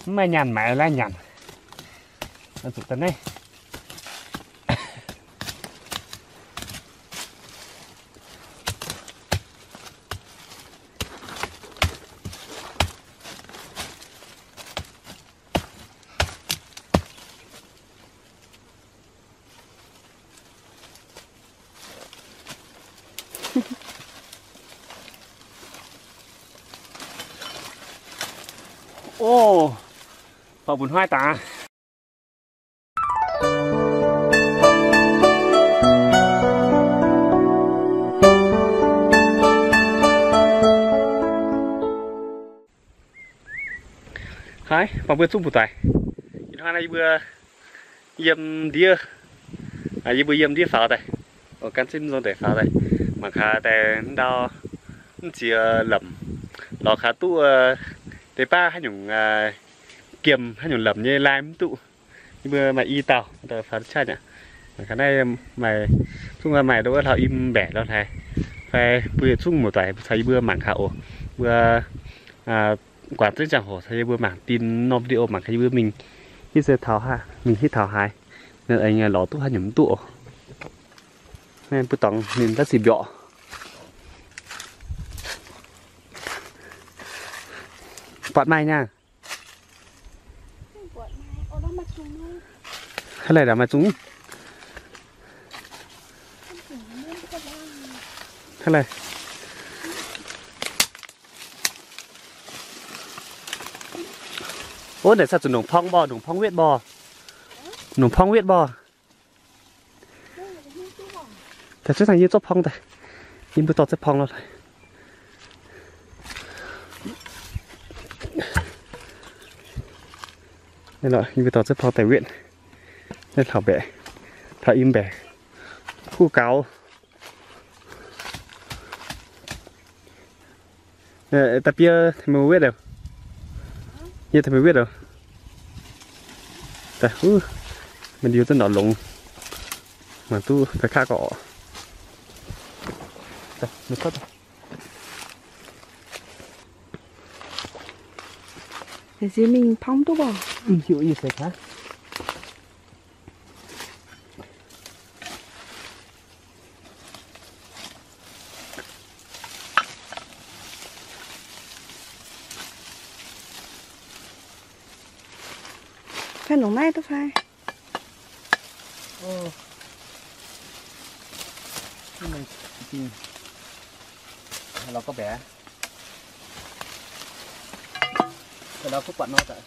Mv maaih nyaanh maaiz laaix nyanc. Zuqc daaih naaiv. Ov, baac mbu'hnoi daaih. Haaix, baac mbuo zungv mbu'ndongx. Ih hnoi naaiv yie mbuo yiem ndiev, yie mbuo yiem ndiev faaux daaih, gan zipv nzong deix faaux daaih, mangc gaax daaih ndau mv ziex lamc, lorz gaax duqv deix baav haaix nyungc giemh, haaix nyungc lamc nyei lai mv duqv. Yie mbuo maaih i dauh faaux qaqv aqv. Mangc gaax naaiv maaih, zungv maaih ndo wuov hlauv-im mbaeqc lo hlaaix. Fai mbuo yietc zungv muoz-doic caux yie mbuo mangc gaax oc. Mbuo guangc zengv ziangh hoc caux yie mbuo mangc dinh norm video, mangc gaax yie mbuo mingh hitv se taux, mingh hitv taux haaix, lorz duqv haaix nyungc mv duqv oc. Naaiv mbu'ndongx ninh daav ziqc mbiorqc. Buatc maaih nyei. Haaix laih maaih zungv. Haaix laih. Ov, naaic sa zuqc nongc porng mborh, nongc porng wetv mborh. Nongc porng wetv mborh. Daaih cuotv dangh yie zorqv porng daaih. Yie mbuo dorh zipv porng lo. Yie mbuo dorh zipv porng daaih wetv. Naaiv hlauv-mbaeqc, hlauv-im mbaeqc, kuv gaux. Da'bie tengx meih wetv oc. Yie tengx meih wetv oc. Daaih, meih liuz zungv nor longx. Mangc duqv daaih kaqv gorqv. Daaih, meih zorqv daaih. Yie mingh porng duqv oc. Mv hiuv, yie seix kaav. Fai longc naaiv duqv fai? Lorz gorngv mbaeqc, lorz kuv buatc nor daaih.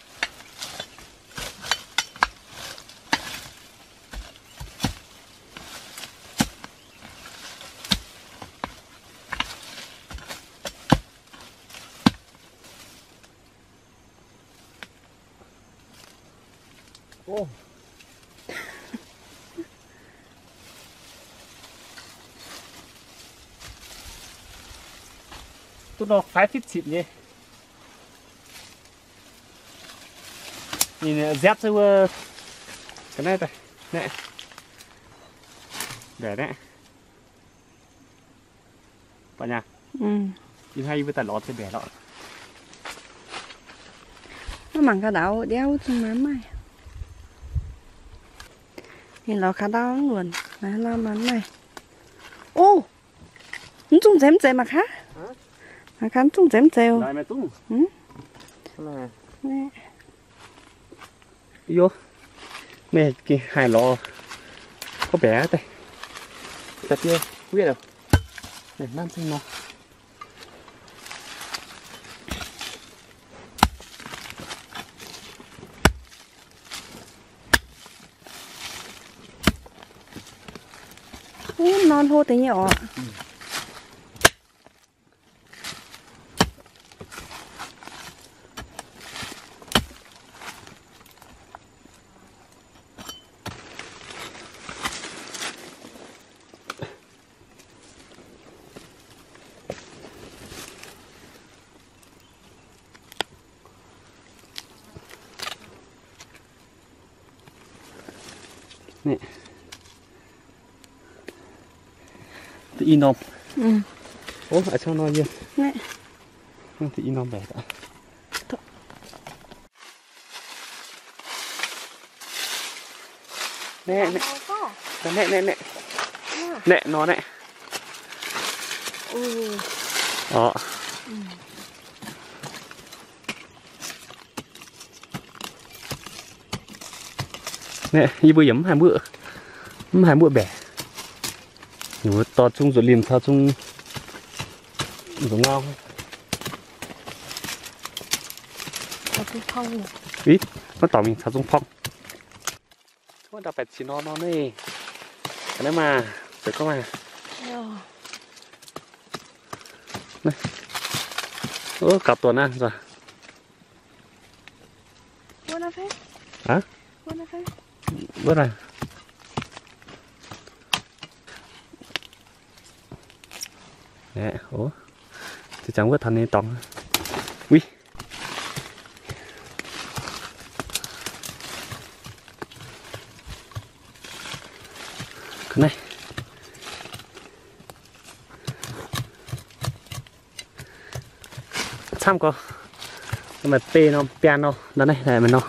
Duqv nor faix fitv citv nyei. Ninh nziapv se wuov, ga'naaiv daaih, naaiv, mbaeqc naaiv. Buatc nyei. Ih hnoi yie mbuo daaih lorz se mbaeqc lorqc. Mv mangc gaax ndau ndiauv wuov zungv maaih. Ninh lorz kaaix ndau luonc, maaih hnangv nor maaih. Ov, mv zungh nzemx zeiz mangc gaax. Mangc gaax mv zungh nzemx zeiz oc. Yo, meih gengh haih lorz gorngv mbaeqc daaih. Da'bie wetv oc. Nanv zingh nor. Ov, nor hlo deix nyei oc. Naaiv, da'yietv norm. Ov, a'cangv nor yie. Naaiv, da'yietv norm mbaeqc. Naeqv, naeqv, naeqv, naeqv. Naeqv nor naeqv. Orqc. Naeqv, yie mbuo yaac mv haih mbuoqv, mv haih mbuoqv mbaeqc. Ninh mbuo dorh zungv nzuqc limh taux zungv nzuqc ngau. Ih, maiv dorngc mingh taux zungv porng. Wuov ndau baeqc cingx nor nor naaiv. Ga'naaiv maah, zoux gorngv maah. Gapv duonx naaiv nzuonx. Wuov naaiv. Ziouc jangx wuov taux ninh dorngx. Uix. Ga'naaiv. Camv gorx, maaih bei norm biaan nor, ndau naaiv maaih nor.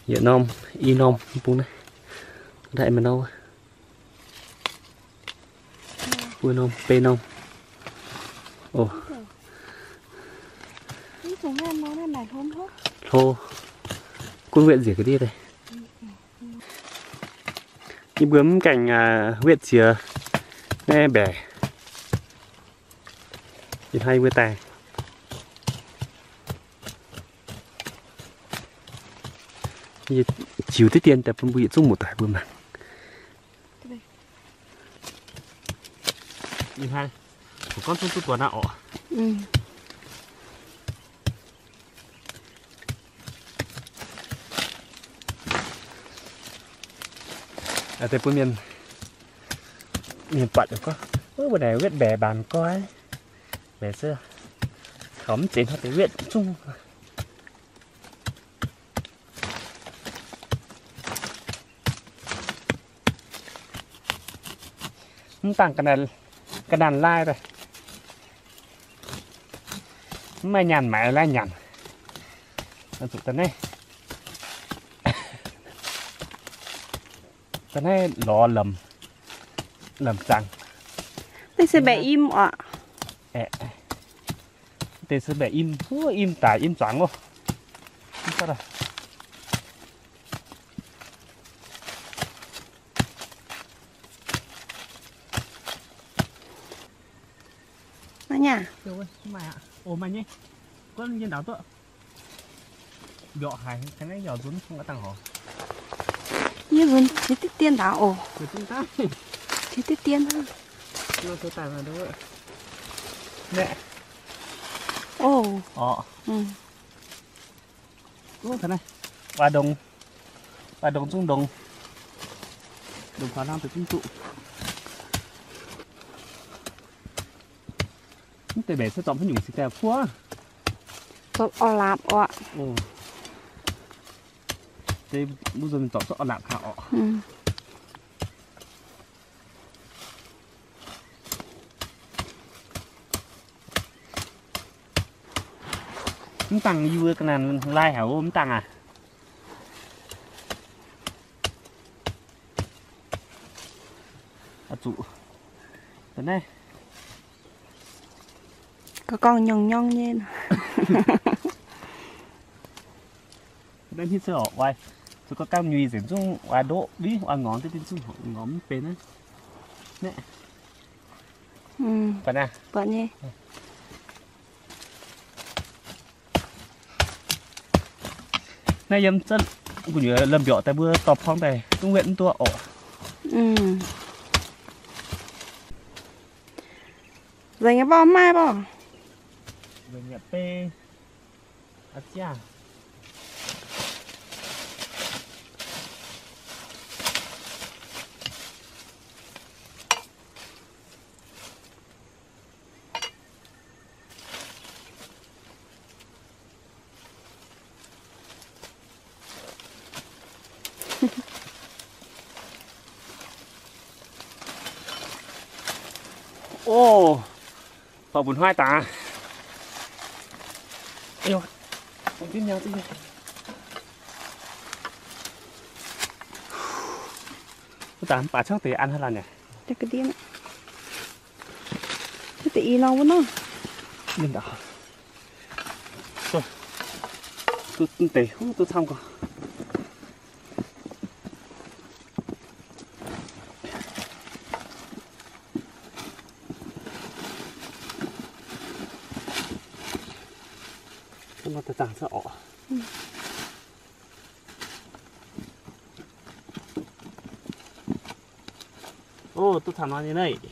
Yietc norm, i norm bung naaiv, ndau naaiv maaih nor. Buo norm, bei norm. Oc. Hlo. Gunv wetv nziex ga'ndiev deix. Yie mbuo mv gaengh wetv ziex naaiv mbaeqc. Ih hnoi yie mbuo daaih. Yie jiux diqv dien daaih bun mbuo yietc zungv muoz-doic mbuo mangc. Ih hnoi, gorngv zungv duqv buatc naaiv orqc. Deix bun mienh, mienh buatc gorngv, wuov naaic wetv mbaeqc mbaanc goiv. Mbaeqc se caux mv zeiz hnoi deix wetv zungv. Mv dangh ga'nanc laai daaih, mv maaih nyaanh maaiz laai nyanc. Zuqc da'naaiv, da'naaiv lorz lamc zaangc. Naaiv se mbaeqc im oc. Deix se mbaeqc im, wuov im daic im zaangc oc. Mv maaih aqv. Oc, maaih nyei. Guonv yie ndaaux duqv. Mbiorqc haic, ka'naaiv yaac nzunc dangh horc. Yie nzunc qiex diqv dien ndaaux oc. Qiex diqv dien. Oc. Wuov ndongx, wuov ndongx zungv ndongx, ndongx faaux hnangv deix zungv duqv. Mv deix mbaeqc se zorpc haaix nyungc cingx daaih kuov? Zorpc orv-laapc oc. Deix mbuo nzunc zorpc cuotv orv-laapc kaav oc. Mv dangh yie mbuo ga'nanc laai haic oc, mv dangh aac. Zuqc naaiv gorngv gorngv nyorng nyorng nyei. Naaiv hnitv se oc, oix zuqc gorngv gaamv nyuiz nzengc zungv oix ndoqv win, oix ngorc diqv dien zungv ngorc mv benx naaiv. Buatc nyei. Naaiv yiem zunv gu'nyuoz lemh mbiorqc daaih mbuo dorh porng daaih zungv wetv mv duqv oc. Nzengc nyei mborqv mv maaih mborqv. Ov, faaux mbu'hnoi daaih. Wuov zanc mv baac cuotv deix an haaix laanh nyei? Cuotv deix i nor wuov nor. Duqv deix huv duqv camv gorx. Ov, da'zaangc cuotv orqc. Ov, duqv camv nor nyei naaiv.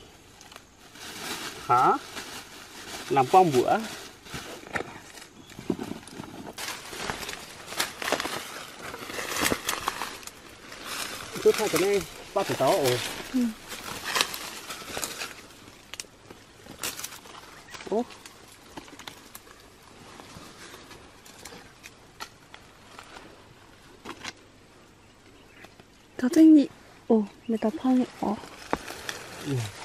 Aav, lamh gorngv mbuoqc. Duqv camv deix naaiv, baav deix daux oc. Ov, taux zengv nyei. Ov, meih daux pangv nyei orqc.